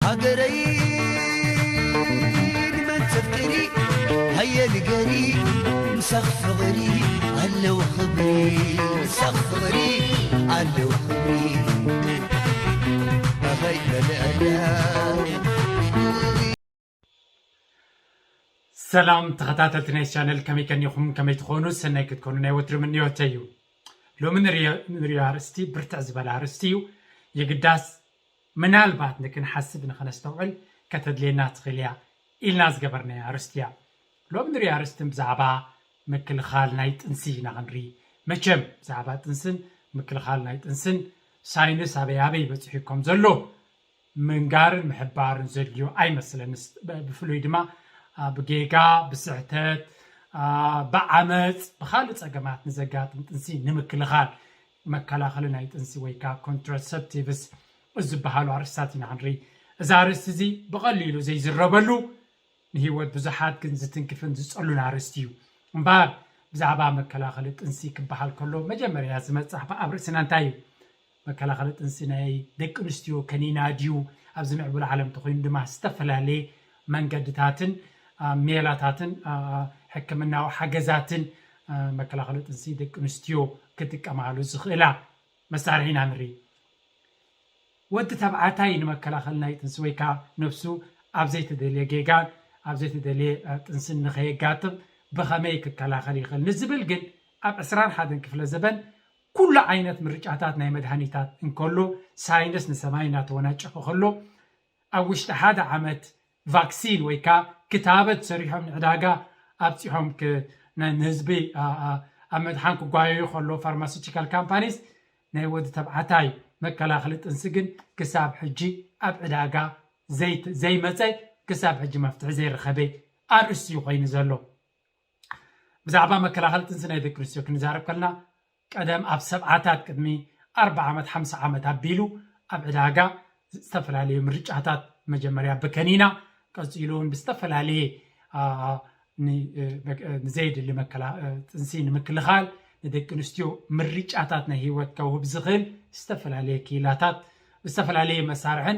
ሃገረይ ንመን ተፍቅሪ ሃየ ንገሪ ምሳኽ ፍቕሪ ኣለዎ ክብሪ ምሳኽ ፍቕሪ ኣለዎ ክብሪ ኣኸይ መለኣያ ሰላም ተኸታተልቲ ናይ ቻነል፣ ከመይ ቀኒኹም? ከመይ ትኾኑ? ሰናይ ክትኮኑ ናይ ወትሪ ምንዮተይ እዩ። ሎሚ ንሪኦ ኣርእስቲ ብርትዕ ዝበለ ኣርእስቲ እዩ። የግዳስ ምናልባት ንክንሓስብ ንኸነስተውዕል ከተድልየና ትኽእል እያ ኢልና ዝገበርናያ ኣርእስቲ እያ። ሎሚ ንሪኦ ኣርእስቲ ብዛዕባ ምክልኻል ናይ ጥንሲ ኢና ክንርኢ። መቸም ብዛዕባ ጥንስን ምክልኻል ናይ ጥንስን ሳይንስ ኣበይ ኣበይ በፂሑ ከም ዘሎ ምንጋርን ምሕባርን ዘድልዮ ኣይመስለንስ። ብፍሉይ ድማ ብጌጋ፣ ብስሕተት፣ ብዓመፅ፣ ብካልእ ፀገማት ንዘጋጥም ጥንሲ ንምክልኻል መከላኸሊ ናይ ጥንሲ ወይ ከዓ ኮንትራሰፕቲቭስ ዝበሃሉ ኣርእስታት ኢና ክንርኢ። እዚ ኣርእስቲ እዚ ብቐሊሉ ዘይዝረበሉ ንህይወት ብዙሓት ግን ዝትንክፍን ዝፀሉን ኣርእስቲ እዩ። እምበኣር ብዛዕባ መከላኸሊ ጥንሲ ክበሃል ከሎ መጀመርያ ዝመፅእ ኣብ ርእስና እንታይ እዩ? መከላኸሊ ጥንሲ ናይ ደቂ ኣንስትዮ ከኒና ድዩ? ኣብዚ ምዕቡል ዓለም ተኮይኑ ድማ ዝተፈላለየ መንገድታትን ሜላታትን ሕክምናዊ ሓገዛትን መከላኸሊ ጥንሲ ደቂ ኣንስትዮ ክጥቀማሉ ዝኽእላ መሳርሒ ኢና ንርኢ። ወዲ ተባዕታይ ንመከላኸሊ ናይ ጥንሲ ወይ ከዓ ነብሱ ኣብ ዘይተደልየ ጌጋን ኣብ ዘይተደልየ ጥንስን ንኸየጋጥም ብኸመይ ክከላኸል ይኽእል ንዝብል ግን ኣብ ዕስራን ሓደን ክፍለ ዘበን ኩሉ ዓይነት ምርጫታት ናይ መድሃኒታት እንከሎ ሳይንስ ንሰማይ እናተወናጨፈ ከሎ ኣብ ውሽጢ ሓደ ዓመት ቫክሲን ወይ ከዓ ክታበት ሰሪሖም ንዕዳጋ ኣብፂሖም ንህዝቢ ኣብ መድሓን ክጓየዩ ከሎ ፋርማሲቲካል ካምፓኒስ ናይ ወዲ ተባዕታይ መከላኸሊ ጥንሲ ግን ክሳብ ሕጂ ኣብ ዕዳጋ ዘይመፀ ክሳብ ሕጂ መፍትሒ ዘይረኸበ ኣርእስቲ እዩ ኮይኑ ዘሎ። ብዛዕባ መከላኸሊ ጥንሲ ናይ ደቂ ኣንስትዮ ክንዛረብ ከለና ቀደም ኣብ ሰብዓታት ቅድሚ ኣርባ ዓመት ሓምሳ ዓመት ኣቢሉ ኣብ ዕዳጋ ዝተፈላለዩ ምርጫታት መጀመርያ ብከኒና ቀፂሉ እውን ብዝተፈላለየ ንዘይድሊ ጥንሲ ንምክልኻል ንደቂ ኣንስትዮ ምርጫታት ናይ ህይወት ከውህብ ዝኽእል ዝተፈላለየ ክኢላታት ዝተፈላለየ መሳርሕን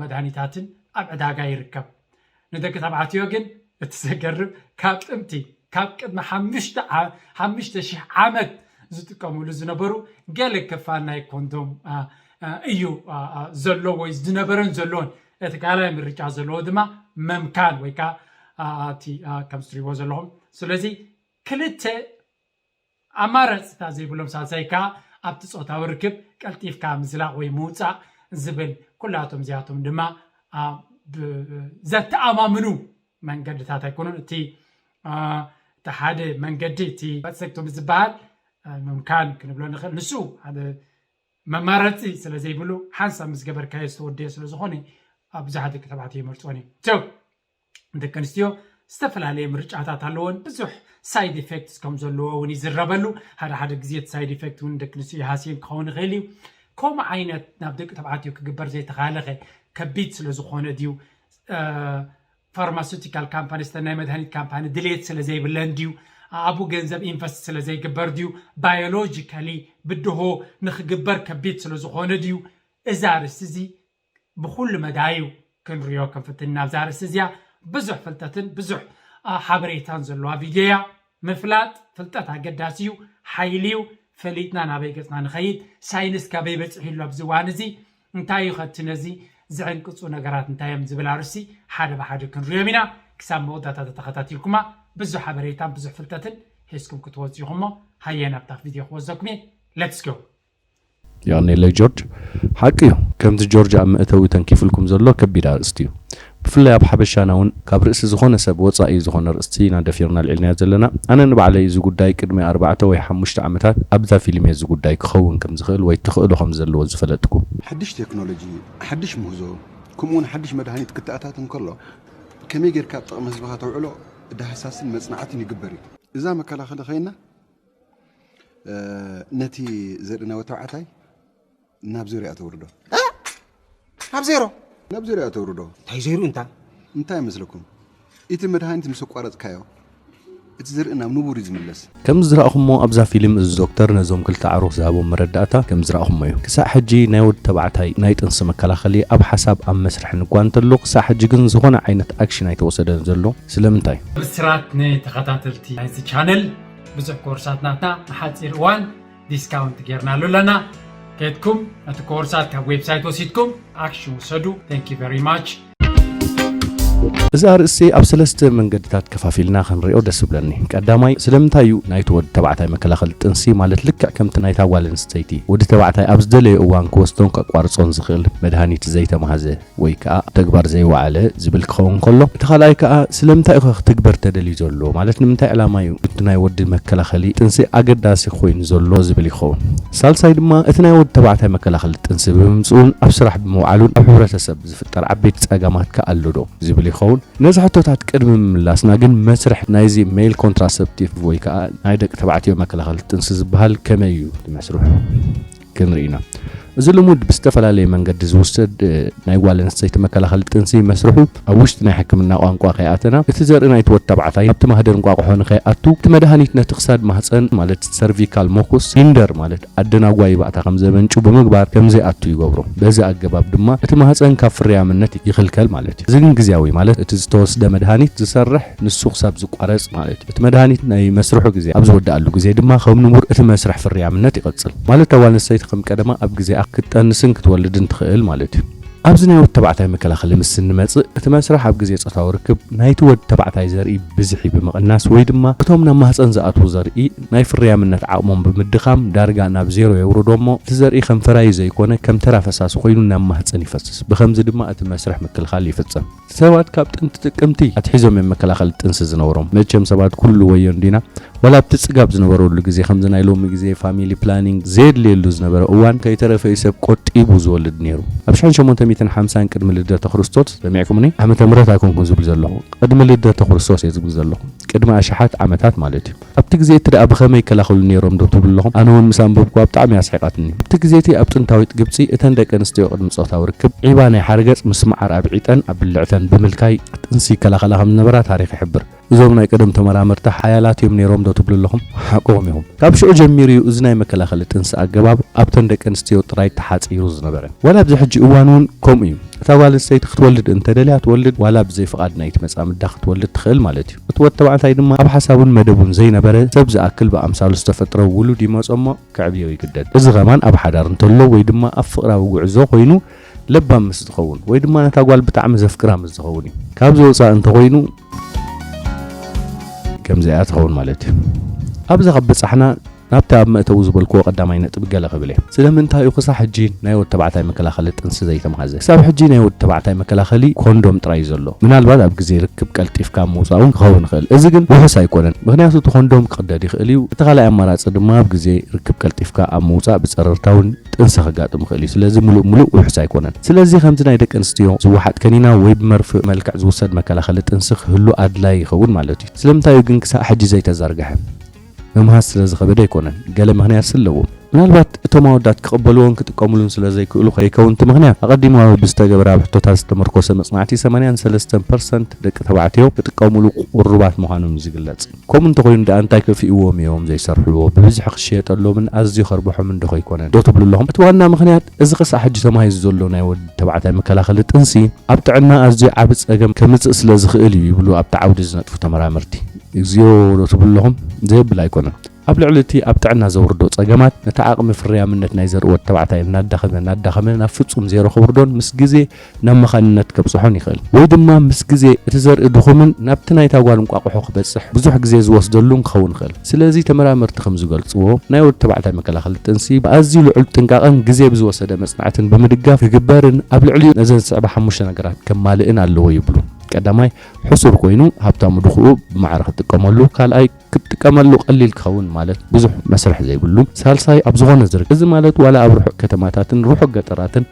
መድሃኒታትን ኣብ ዕዳጋ ይርከብ። ንደቂ ተባዕትዮ ግን እቲ ዘገርም ካብ ጥንቲ ካብ ቅድሚ ሓሙሽተ ሽሕ ዓመት ዝጥቀምሉ ዝነበሩ ገለ ክፋል ናይ ኮንዶም እዩ ዘሎ ወይ ዝነበረን ዘሎን። እቲ ካልኣይ ምርጫ ዘለዎ ድማ መምካን ወይ ከዓ እቲ ከም ትሪእዎ ዘለኹም። ስለዚ ክልተ ኣማራፅታት ዘይብሎም ሳልሳይ ከዓ ኣብቲ ፆታዊ ርክብ ቀልጢፍካ ምዝላቕ ወይ ምውፃእ ዝብል ኩላቶም እዚኣቶም ድማ ዘተኣማምኑ መንገድታት ኣይኮኑን። እቲ እቲ ሓደ መንገዲ እቲ ቫሰክቶሚ ዝበሃል ምምካን ክንብሎ ንኽእል። ንሱ ሓደ መማረፂ ስለ ዘይብሉ ሓንሳብ ምስ ገበርካዮ ዝተወደየ ስለ ዝኾነ ብዙሓት ደቂ ተባዕትዮ ይመርፅዎን እዮም። ደቂ ኣንስትዮ ዝተፈላለየ ምርጫታት ኣለዎን ብዙሕ ሳይድ ኢፌክትስ ከም ዘለዎ እውን ይዝረበሉ። ሓደ ሓደ ግዜ እቲ ሳይድ ኢፌክት እውን ደቂ ኣንስትዮ ይሃስየን ክኸውን ይኽእል እዩ። ከምኡ ዓይነት ናብ ደቂ ተባዕትዮ ክግበር ዘይተኻለኸ ከቢድ ስለ ዝኾነ ድዩ? ፋርማሱቲካል ካምፓኒስ ናይ መድሃኒት ካምፓኒ ድሌት ስለ ዘይብለን ድዩ? ኣብኡ ገንዘብ ኢንቨስት ስለ ዘይግበር ድዩ? ባዮሎጂካሊ ብድሆ ንክግበር ከቢድ ስለ ዝኾነ ድዩ? እዚ ኣርእስቲ እዚ ብኩሉ መዳዩ ክንሪኦ ክንፍትን ኢና። ኣብዛ ኣርእስቲ እዚኣ ብዙሕ ፍልጠትን ብዙሕ ሓበሬታን ዘለዋ ቪድዮ እያ። ምፍላጥ ፍልጠት ኣገዳሲ እዩ፣ ሓይሊ እዩ። ፈሊጥና ናበይ ገፅና ንኸይድ፣ ሳይንስ ካበይ በፂሑ ኣሎ ኣብዚ እዋን እዚ፣ እንታይ እዩ ከቲ ነዚ ዝዕንቅፁ ነገራት እንታይ እዮም ዝብል ኣርእስቲ ሓደ ብሓደ ክንሪኦም ኢና። ክሳብ መወዳእታ ተተኸታቲልኩማ ብዙሕ ሓበሬታን ብዙሕ ፍልጠትን ሒዝኩም ክትወፁ ኢኹሞ። ሃየ ናብታ ቪድዮ ክወዘኩም እየ። ሌትስ ጎ። የቐንየለይ ጆርጅ። ሓቂ እዩ፣ ከምቲ ጆርጅ ኣብ መእተዊ ተንኪፉልኩም ዘሎ ከቢድ ኣርእስቲ እዩ። ብፍላይ ኣብ ሓበሻና እውን ካብ ርእሲ ዝኾነ ሰብ ወፃኢ ዝኾነ ኣርእስቲ ኢና ደፊርና ኣልዒልናዮ ዘለና። ኣነ ንባዕለይ እዚ ጉዳይ ቅድሚ ኣርባዕተ ወይ ሓሙሽተ ዓመታት ኣብዛ ፊልም እየ እዚ ጉዳይ ክኸውን ከም ዝኽእል ወይ ተኽእሎ ከም ዘለዎ ዝፈለጥኩ። ሓድሽ ቴክኖሎጂ፣ ሓድሽ ምህዞ፣ ከምኡ እውን ሓድሽ መድሃኒት ክተኣታተ እንከሎ ከመይ ጌርካ ኣብ ጥቕሚ ህዝብኻ ተውዕሎ ዳህሳስን መጽናዕትን ይግበር እዩ። እዛ መከላኸሊ ኮይና ነቲ ዘርኢ ናይ ወተባዕታይ ናብ ዜሮ እያ ተውርዶ። ናብ ዜሮ? ናብ ዜሮ እያ ተውርዶ። እንታይ ዜሮ እንታ? እንታይ ይመስለኩም? እቲ መድሃኒት ምስ ኣቋረጽካዮ እቲ ዝርኢ ናብ ንቡር እዩ ዝምለስ። ከም ዝረኣኹሞ ኣብዛ ፊልም እዚ ዶክተር ነዞም ክልተ ኣዕሩኽ ዝሃቦም መረዳእታ ከም ዝረኣኹሞ እዩ። ክሳዕ ሕጂ ናይ ወዲ ተባዕታይ ናይ ጥንሲ መከላኸሊ ኣብ ሓሳብ ኣብ መስርሕን እኳ እንተሎ ክሳዕ ሕጂ ግን ዝኾነ ዓይነት ኣክሽን ኣይተወሰደን ዘሎ። ስለምንታይ? ብስራት ንተኸታተልቲ ናይዚ ቻነል ብዙሕ ኮርሳት ናትና ንሓፂር እዋን ዲስካውንት ጌርናሉ ኣለና። ከድኩም ነቲ ኮርሳት ካብ ዌብሳይት ወሲድኩም ኣክሽን ውሰዱ። Thank you very much። እዚ ኣርእስቲ ኣብ ሰለስተ መንገድታት ከፋፊልና ክንሪኦ ደስ ይብለኒ። ቀዳማይ ስለምንታይ እዩ ናይቲ ወዲ ተባዕታይ መከላኸሊ ጥንሲ ማለት ልክዕ ከምቲ ናይታ ጓል ኣንስተይቲ ወዲ ተባዕታይ ኣብ ዝደለዮ እዋን ክወስዶን ከቋርጾን ዝኽእል መድሃኒት ዘይተማህዘ ወይ ከዓ ተግባር ዘይወዓለ ዝብል ክኸውን ከሎ፣ እቲ ካልኣይ ከዓ ስለምንታይ እዩ ክትግበር ተደልዩ ዘሎ ማለት ንምንታይ ዕላማ እዩ እቲ ናይ ወዲ መከላኸሊ ጥንሲ ኣገዳሲ ኮይኑ ዘሎ ዝብል ይኸውን። ሳልሳይ ድማ እቲ ናይ ወዲ ተባዕታይ መከላኸሊ ጥንሲ ብምምፅኡን ኣብ ስራሕ ብምውዓሉን ኣብ ሕብረተሰብ ዝፍጠር ዓበይቲ ፀገማት ከ ኣሎ ዶ ዝብል ይኸውን። ነዚ ሕቶታት ቅድሚ ምምላስና ግን መስርሕ ናይዚ ሜል ኮንትራሰፕቲቭ ወይ ከዓ ናይ ደቂ ተባዕትዮ መከላኸሊ ጥንሲ ዝበሃል ከመይ እዩ መስርሑ ክንርኢ ኢና። እዚ ልሙድ ብዝተፈላለየ መንገዲ ዝውሰድ ናይ ጓል ኣንስተይቲ መከላኸሊ ጥንሲ መስርሑ ኣብ ውሽጢ ናይ ሕክምና ቋንቋ ከይኣተና እቲ ዘርኢ ናይቲ ወዲ ተባዕታይ ኣብቲ ማህደር እንቋቑሖ ንኸይኣቱ እቲ መድሃኒት ነቲ ክሳድ ማህፀን ማለት ሰርቪካል ሞኩስ ሂንደር ማለት ኣደናጓይ ባእታ ከም ዘመንጩ ብምግባር ከም ዘይኣቱ ይገብሮ። በዚ ኣገባብ ድማ እቲ ማህፀን ካብ ፍርያምነት ይኽልከል ማለት እዩ። እዚ ግን ግዝያዊ ማለት እቲ ዝተወስደ መድሃኒት ዝሰርሕ ንሱ ክሳብ ዝቋረፅ ማለት እዩ። እቲ መድሃኒት ናይ መስርሑ ግዜ ኣብ ዝወድኣሉ ግዜ ድማ ከም ንቡር እቲ መስርሕ ፍርያምነት ይቐጽል። ማለት እታ ጓል ኣንስተይቲ ከም ቀደማ ኣብ ግዜኣ ክትጠንስን ክትወልድን ትኽእል ማለት እዩ። ኣብዚ ናይ ወዲ ተባዕታይ መከላኸሊ ምስ እንመጽእ እቲ መስርሕ ኣብ ግዜ ጾታዊ ርክብ ናይቲ ወዲ ተባዕታይ ዘርኢ ብዝሒ ብምቕናስ ወይ ድማ እቶም ናብ ማህጸን ዝኣትዉ ዘርኢ ናይ ፍርያምነት ዓቕሞም ብምድኻም ዳርጋ ናብ ዜሮ የውርዶ እሞ እቲ ዘርኢ ከም ፈራዩ ዘይኮነ ከም ተራ ፈሳሲ ኮይኑ ናብ ማህጸን ይፈስስ። ብኸምዚ ድማ እቲ መስርሕ ምክልኻል ይፍጸም። ሰባት ካብ ጥንቲ ጥቅምቲ ኣትሒዞም እዮም መከላኸሊ ጥንሲ ዝነበሮም። መቸም ሰባት ኩሉ ወዮ እንዲና ዋላ ኣብቲ ጽጋብ ዝነበረሉ ግዜ ከምዚ ናይ ሎሚ ግዜ ፋሚሊ ፕላኒንግ ዘየድልየሉ ዝነበረ እዋን ከይተረፈ እዩ ሰብ ቆጢቡ ዝወልድ ነይሩ። ኣብ ሽሕን ሸሞንተ ሚእትን ሓምሳን ቅድሚ ልደተ ክርስቶስ ሰሚዕኩምኒ? ዓመተ ምህረት ኣይኮንኩን ዝብል ዘለኹ። ቅድሚ ልደተ ክርስቶስ እየ ዝብል ዘለኹ። ቅድሚ ኣሽሓት ዓመታት ማለት እዩ። ኣብቲ ግዜ እቲ ደኣ ብኸመይ ይከላኸሉ ነይሮም ዶ ትብሉ ኣለኹም? ኣነ እውን ምስ ኣንበብኩዋ ብጣዕሚ ኣስሒቓትኒ። ኣብቲ ግዜ እቲ ኣብ ጥንታዊት ግብጺ እተን ደቂ ኣንስትዮ ቅድሚ ጾታዊ ርክብ ዒባ ናይ ሓርገጽ ምስ መዓር ኣብ ዒጠን ኣብ ብልዕተን ብምልካይ ጥንሲ ይከላኸላ ከም ዝነበራ ታሪኽ ይሕብር። እዞም ናይ ቀደም ተመራመርቲ ሓያላት እዮም ነይሮም ዶ ትብሉ ኣለኹም? ሓቅኹም ኢኹም። ካብ ሽዑ ጀሚሩ እዩ እዚ ናይ መከላኸሊ ጥንሲ ኣገባብ ኣብተን ደቂ ኣንስትዮ ጥራይ ተሓጺሩ ዝነበረ። ዋላ ኣብዚ ሕጂ እዋን እውን ከምኡ እዩ። እታ ጓል ኣንስተይቲ ክትወልድ እንተደልያ ትወልድ፣ ዋላ ብዘይ ፍቓድ ናይቲ መጻምዳ ክትወልድ ትኽእል ማለት እዩ። እቲ ወዲ ተባዕታይ ድማ ኣብ ሓሳቡን መደቡን ዘይነበረ ሰብ ዝኣክል ብኣምሳሉ ዝተፈጥረ ውሉድ ይመጾ እሞ ከዕብዮ ይግደድ። እዚ ኸማን ኣብ ሓዳር እንተሎ ወይ ድማ ኣብ ፍቕራዊ ጉዕዞ ኮይኑ ለባም ምስ ዝኸውን ወይ ድማ ነታ ጓል ብጣዕሚ ዘፍቅራ ምስ ዝኸውን እዩ። ካብዚ ወፃእ እንተኾይኑ ከምዚኣ ትኸውን ማለት እዩ። ኣብዛ ካብ በጻሕና ናብቲ ኣብ መእተዊ ዝበልክዎ ቀዳማይ ነጥቢ ገለ ክብል እየ። ስለምንታይ እዩ ክሳብ ሕጂ ናይ ወዲ ተባዕታይ መከላኸሊ ጥንሲ ዘይተማህዘ? ክሳብ ሕጂ ናይ ወዲ ተባዕታይ መከላኸሊ ኮንዶም ጥራይ እዩ ዘሎ። ምናልባት ኣብ ግዜ ርክብ ቀልጢፍካ ኣብ ምውፃእ እውን ክኸውን ይኽእል። እዚ ግን ውሑስ ኣይኮነን። ምኽንያቱ እቲ ኮንዶም ክቕደድ ይኽእል እዩ። እቲ ካልኣይ ኣማራፂ ድማ ኣብ ግዜ ርክብ ቀልጢፍካ ኣብ ምውፃእ ብፀረርታ እውን ጥንሲ ከጋጥም ይኽእል እዩ። ስለዚ ምሉእ ምሉእ ውሑስ ኣይኮነን። ስለዚ ከምዚ ናይ ደቂ ኣንስትዮ ዝወሓጥ ከኒና ወይ ብመርፍእ መልክዕ ዝውሰድ መከላኸሊ ጥንሲ ክህሉ ኣድላይ ይኸውን ማለት እዩ። ስለምንታይ እዩ ግን ክሳብ ሕጂ ዘይተዘርግሐ? ምምሃዝ ስለ ዝኸበደ ኣይኮነን፣ ገለ ምኽንያት ኣለዎ። ምናልባት እቶም ኣወዳት ክቕበልዎን ክጥቀምሉን ስለ ዘይክእሉ ከይከውን እቲ ምኽንያት ኣቐዲሙ ኣብ ብዝተገበረ ኣብ ሕቶታት ዝተመርኮሰ መጽናዕቲ ሰማንያን ሰለስተን ፐርሰንት ደቂ ተባዕትዮ ክጥቀምሉ ቁሩባት ምዃኖም እዩ ዝግለጽ። ከምኡ እንተኾይኑ ደኣ እንታይ ከፊእዎም እዮም ዘይሰርሕዎ? ብብዝሒ ክሽየጠሎምን ኣዝዩ ከርብሖምን ዶ ከይኮነ ዶ ትብሉ ኣለኹም? እቲ ዋና ምኽንያት እዚ ክሳዕ ሕጂ ተማሂዙ ዘሎ ናይ ወዲ ተባዕታይ መከላኸሊ ጥንሲ ኣብ ጥዕና ኣዝዩ ዓቢ ጸገም ከምጽእ ስለ ዝኽእል እዩ ይብሉ ኣብቲ ዓውዲ ዝነጥፉ ተመራመርቲ። እግዚኣብሔር ዶ ትብሉ ኣለኹም? ዘየብል ኣይኮነን። ኣብ ልዕሊ እቲ ኣብ ጥዕና ዘውርዶ ጸገማት፣ ነቲ ዓቕሚ ፍርያምነት ናይ ዘርኢ ወዲ ተባዕታይ እናዳኸመ እናዳኸመ ናብ ፍጹም ዜሮ ከውርዶን ምስ ግዜ ናብ መኻንነት ከብጽሖን ይኽእል። ወይ ድማ ምስ ግዜ እቲ ዘርኢ ድኹምን ናብቲ ናይታ ጓል እንቋቑሖ ክበጽሕ ብዙሕ ግዜ ዝወስደሉን ክኸውን ይኽእል። ስለዚ ተመራመርቲ ከም ዝገልጽዎ፣ ናይ ወዲ ተባዕታይ መከላኸሊ ጥንሲ ብኣዝዩ ልዑል ጥንቃቐን ግዜ ብዝወሰደ መጽናዕትን ብምድጋፍ ክግበርን ኣብ ልዕሊኡ ነዘን ዝስዕባ ሓሙሽተ ነገራት ከማልእን ኣለዎ ይብሉ። ቀዳማይ፣ ሕሱር ኮይኑ ሃብታሙ ድኹኡ ብማዕረ ክጥቀመሉ፣ ካልኣይ ክጥቀመሉ ቀሊል ክኸውን ማለት ብዙሕ መስርሕ ዘይብሉ፣ ሳልሳይ ኣብ ዝኾነ ዝርከብ፣ እዚ ማለት ዋላ ኣብ ርሑቕ ከተማታትን ርሑቕ ገጠራትን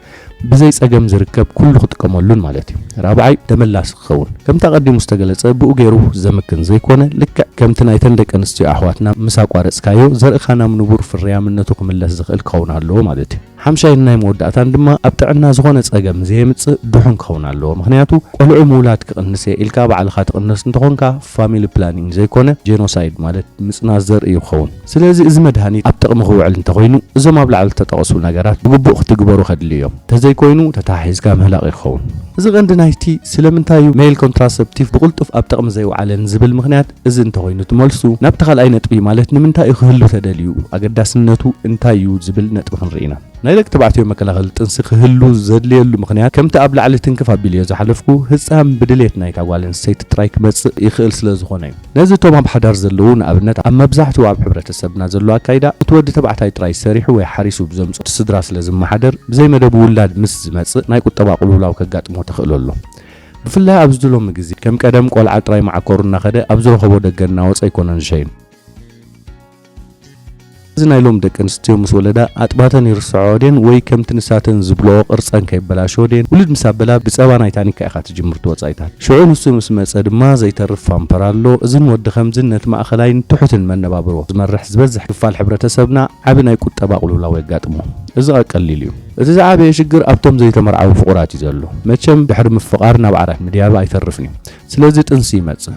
ብዘይ ጸገም ዝርከብ ኩሉ ክጥቀመሉን ማለት እዩ። ራብዓይ፣ ተመላሲ ክኸውን። ከምቲ ኣቐዲሙ ዝተገለጸ፣ ብኡ ገይሩ ዘምክን ዘይኮነ፣ ልክዕ ከምቲ ናይተን ደቂ ኣንስትዮ ኣሕዋትና ምስ ኣቋረጽካዮ፣ ዘርእኻ ናብ ንቡር ፍርያምነቱ ክምለስ ዝኽእል ክኸውን ኣለዎ ማለት እዩ። ሓምሻይን ናይ መወዳእታን ድማ፣ ኣብ ጥዕና ዝኾነ ጸገም ዘየምጽእ ድሑን ክኸውን ኣለዎ። ምኽንያቱ፣ ቆልዑ ምውላድ ክቕንስ እየ ኢልካ ባዕልኻ ትቕንስ እንተኾንካ፣ ፋሚሊ ፕላኒንግ ዘይኮነ፣ ጄኖሳይድ ማለት ምጽናት ዘርኢ እዩ ክኸውን። ስለዚ፣ እዚ መድሃኒት ኣብ ጥቕሚ ክውዕል እንተኾይኑ፣ እዞም ኣብ ላዕሊ ዝተጠቐሱ ነገራት ብግቡእ ክትግበሩ ከድልዩ እዮም። እንተዘይኮይኑ፣ ተተሓሒዝካ ምህላቕ እዩ ክኸውን። እዚ ቀንዲ ናይቲ ስለምንታይ እዩ ሜል ኮንትራሰፕቲቭ ብቕልጡፍ ኣብ ጥቕሚ ዘይውዓለ ንዝብል ምኽንያት እዚ እንተኾይኑ፣ ትመልሱ ናብቲ ካልኣይ ነጥቢ፣ ማለት ንምንታይ እዩ ክህሉ ተደልዩ፣ ኣገዳስነቱ እንታይ እዩ ዝብል ነጥቢ ክንርኢ ኢና። ናይ ደቂ ተባዕትዮ መከላኸሊ ጥንሲ ክህሉ ዘድልየሉ ምኽንያት፣ ከምቲ ኣብ ላዕሊ ትንክፍ ኣቢልዮ ዝሓለፍኩ፣ ህጻን ብድሌት ናይታ ጓል ኣንስተይቲ ጥራይ ክመጽእ ይኽእል ስለ ዝኾነ እዩ። ነዚ እቶም ኣብ ሓዳር ዘለዉ፣ ንኣብነት ኣብ መብዛሕትኡ ኣብ ሕብረተሰብና ዘሎ ኣካይዳ፣ እቲ ወዲ ተባዕታይ ጥራይ ሰሪሑ ወይ ሓሪሱ ብዘምጽኦ እቲ ስድራ ስለ ዝመሓደር፣ ብዘይ መደቡ ውላድ ምስ ዝመጽእ ናይ ቁጠባ ቅልውላው ከጋጥሞ ተኽእሎ ኣሎ። ብፍላይ ኣብዚ ሎሚ ግዜ፣ ከም ቀደም ቆልዓ ጥራይ መዓኮሩ እናኸደ ኣብ ዝረኸቦ ደገ እናወጸ ኣይኮነን ዝሸይን። እዚ ናይ ሎም ደቂ ኣንስትዮ ምስ ወለዳ ኣጥባተን ይርስዖ ድየን ወይ ከምቲ ንሳተን ዝብልኦ ቅርጸን ከይበላሸወ ድየን፣ ውልድ ምስ ኣበላ ብጸባ ናይ ታኒካ ኢኻ ትጅምር እቲ ወጻኢታት። ሽዑ ንሱ ምስ መጸ ድማ ዘይተርፍ ፓምፐር ኣሎ። እዝን ወዲ ከምዝን ነቲ ማእኸላይን ትሑትን መነባብሮ ዝመርሕ ዝበዝሕ ክፋል ሕብረተሰብና ዓቢ ናይ ቁጠባ ቅልውላው የጋጥሞ። እዚ ቀሊል እዩ። እቲ ዝዓበየ ሽግር ኣብቶም ዘይተመርዓዉ ፍቑራት እዩ ዘሎ። መቸም ድሕሪ ምፍቓር ናብ ዓራት ምድያብ ኣይተርፍን እዩ። ስለዚ ጥንሲ ይመጽእ።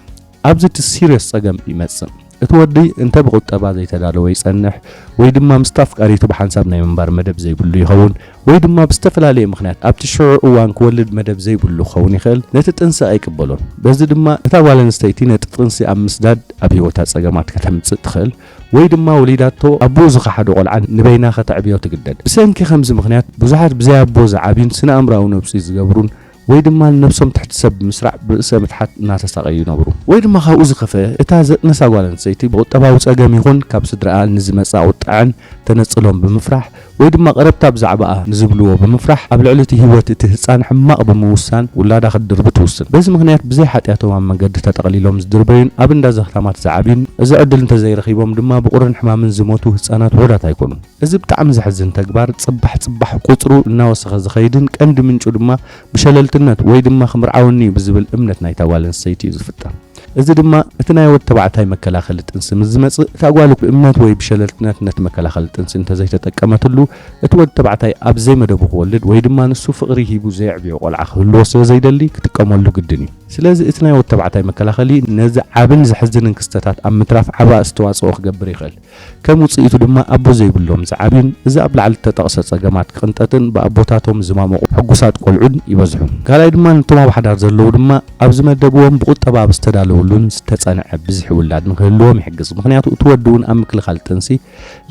ኣብዚ እቲ ሲሪየስ ጸገም ይመጽእ። እቲ ወዲ እንተ ብቁጠባ ዘይተዳለወ ይጸንሕ፣ ወይ ድማ ምስታ ኣፍቃሪቱ ብሓንሳብ ናይ ምንባር መደብ ዘይብሉ ይኸውን፣ ወይ ድማ ብዝተፈላለየ ምኽንያት ኣብቲ ሽዑ እዋን ክወልድ መደብ ዘይብሉ ክኸውን ይኽእል፣ ነቲ ጥንሲ ኣይቅበሎን። በዚ ድማ እታ ጓል ኣንስተይቲ ነቲ ጥንሲ ኣብ ምስዳድ ኣብ ህይወታ ጸገማት ከተምጽእ ትኽእል፣ ወይ ድማ ወሊዳቶ ኣቦኡ ዝኸሓዶ ቆልዓ ንበይና ከተዕብዮ ትግደድ። ብሰንኪ ከምዚ ምኽንያት ብዙሓት ብዘይ ኣቦ ዝዓብዩን ስነ ኣእምራዊ ነብጺ ዝገብሩን ወይ ድማ ንነብሶም ትሕቲ ሰብ ብምስራዕ ብርእሰ ምትሓት እናተሳቐዩ ይነብሩ። ወይ ድማ ካብኡ ዝኸፍአ፣ እታ ዘጥነሳ ጓል ኣንስተይቲ ብቁጠባዊ ጸገም ይኹን ካብ ስድራኣ ንዝመጻ ቁጥዐን ተነጽሎን ብምፍራሕ፣ ወይ ድማ ቀረብታ ብዛዕባኣ ንዝብልዎ ብምፍራሕ፣ ኣብ ልዕሊ እቲ ህይወት እቲ ህጻን ሕማቕ ብምውሳን ውላዳ ክትድርቢ ትውስን። በዚ ምኽንያት ብዘይ ሓጢኣቶም ኣብ መንገዲ ተጠቕሊሎም ዝድርበዩን ኣብ እንዳ ዘኽታማት ዝዓብዩን፣ እዚ ዕድል እንተዘይረኺቦም ድማ ብቁርን ሕማምን ዝሞቱ ህጻናት ውሑዳት ኣይኮኑን። እዚ ብጣዕሚ ዘሕዝን ተግባር ጽባሕ ጽባሕ ቁጽሩ እናወሰኸ ዝኸይድን ቀንዲ ምንጩ ድማ ብሸለልትነት ወይ ድማ ክምርዓወኒ እዩ ብዝብል እምነት ናይታ ጓል ኣንስተይቲ እዩ ዝፍጠር። እዚ ድማ እቲ ናይ ወዲ ተባዕታይ መከላኸሊ ጥንሲ ምስ ዝመጽእ፣ እታ ጓል ብእምነት ወይ ብሸለልትነት ነቲ መከላኸሊ ጥንሲ እንተዘይተጠቀመትሉ፣ እቲ ወዲ ተባዕታይ ኣብ ዘይመደቡ ክወልድ ወይ ድማ ንሱ ፍቕሪ ሂቡ ዘየዕብዮ ቆልዓ ክህልዎ ስለ ዘይደሊ ክጥቀመሉ ግድን እዩ። ስለዚ እቲ ናይ ወዲ ተባዕታይ መከላኸሊ ነዚ ዓብን ዘሕዝንን ክስተታት ኣብ ምትራፍ ዓቢ ኣስተዋጽኦ ክገብር ይኽእል። ከም ውጽኢቱ ድማ ኣቦ ዘይብሎም ዝዓብዩን እዚ ኣብ ላዕሊ እተጠቕሰ ጸገማት ክቕንጠጥን ብኣቦታቶም ዝማመቑ ሕጉሳት ቆልዑን ይበዝሑ። ካልኣይ ድማ ነቶም ኣብ ሓዳር ዘለዉ ድማ ኣብ ዝመደብዎም ብቁጠባ ኣብ ዝተዳለውሉን ዝተጸንዐ ብዝሒ ውላድ ንክህልዎም ይሕግዝ። ምኽንያቱ እቲ ወዲ እውን ኣብ ምክልኻል ጥንሲ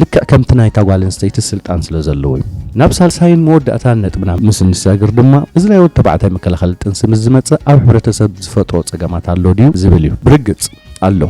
ልክዕ ከምቲ ናይታ ጓል ኣንስተይቲ ስልጣን ስለ ዘለዎ እዩ። ናብ ሳልሳይን መወዳእታን ነጥብና ምስ እንሰግር ድማ እዚ ናይ ወዲ ተባዕታይ መከላኸሊ ጥንሲ ምስ ዝመጽእ ኣብ ሕብረተሰብ ዝፈጥሮ ጸገማት ኣሎ ድዩ ዝብል እዩ። ብርግጽ ኣሎ።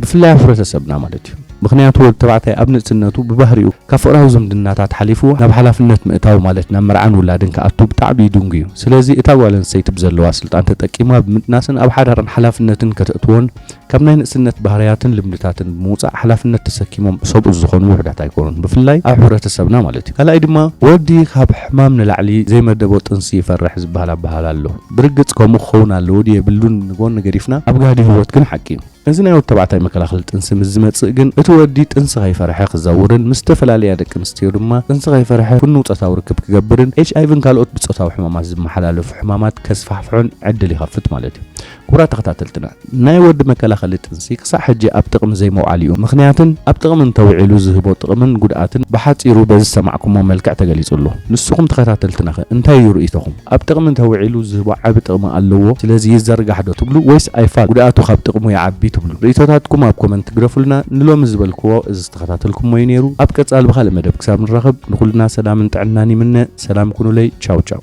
ብፍላይ ኣብ ሕብረተሰብና ማለት እዩ። ምኽንያቱ ወዲ ተባዕታይ ኣብ ንእስነቱ ብባህሪኡ ካብ ፍቕራዊ ዝምድናታት ሓሊፉ ናብ ሓላፍነት ምእታው ማለት ናብ መርዓን ውላድን ክኣቱ ብጣዕሚ እዩ ድንጉዩ። ስለዚ እታ ጓል ኣንስተይቲ ብዘለዋ ስልጣን ተጠቂማ ብምጥናስን ኣብ ሓዳርን ሓላፍነትን ከተእትዎን ካብ ናይ ንእስነት ባህርያትን ልምድታትን ብምውጻእ ሓላፍነት ተሰኪሞም ሰብኡት ዝኾኑ ውሑዳት ኣይኮኑን። ብፍላይ ኣብ ሕብረተሰብና ማለት እዩ። ካልኣይ ድማ ወዲ ካብ ሕማም ንላዕሊ ዘይመደቦ ጥንሲ ይፈርሕ ዝበሃል ኣበሃል ኣሎ። ብርግጽ ከምኡ ክኸውን ኣለዎ ድዩ የብሉን ንጎኒ ገዲፍና ኣብ ጋህዲ ህይወት ግን ሓቂ እዩ። እዚ ናይ ወዲ ተባዕታይ መከላኸሊ ጥንሲ ምስ ዝመጽእ ግን፣ እቲ ወዲ ጥንሲ ከይፈርሐ ክዘውርን ምስ ዝተፈላለያ ደቂ ኣንስትዮ ድማ ጥንሲ ከይፈርሐ ፍኑው ጾታዊ ርክብ ክገብርን፣ ኤች ኣይ ቪን ካልኦት ብጾታዊ ሕማማት ዝመሓላለፉ ሕማማት ከስፋሕፍሑን ዕድል ይኸፍት ማለት እዩ። ክቡራት ተኸታተልትና፣ ናይ ወዲ መከላኸሊ ጥንሲ ክሳዕ ሕጂ ኣብ ጥቕሚ ዘይምውዓል እዩ። ምኽንያትን ኣብ ጥቕሚ እንተውዒሉ ዝህቦ ጥቕምን ጉድኣትን ብሓጺሩ በዚ ዝሰማዕኩሞ መልክዕ ተገሊጹ ኣሎ። ንስኹም ተኸታተልትናኸ እንታይ እዩ ርእይቶኹም? ኣብ ጥቕሚ እንተውዒሉ ዝህቦ ዓቢ ጥቕሚ ኣለዎ፣ ስለዚ ይዘርጋሕ ዶ ትብሉ ወይስ ኣይፋል ጉድኣቱ ካብ ጥቕሙ ይዓቢ ትብሉ? ርእይቶታትኩም ኣብ ኮመንት ግደፉልና። ንሎሚ ዝበልክዎ እዚ ዝተኸታተልኩሞ እዩ ነይሩ። ኣብ ቀጻሊ ብኻልእ መደብ ክሳብ ንራኸብ ንኹልና ሰላምን ጥዕናን ይምነ። ሰላም ኩኑለይ። ቻው ቻው።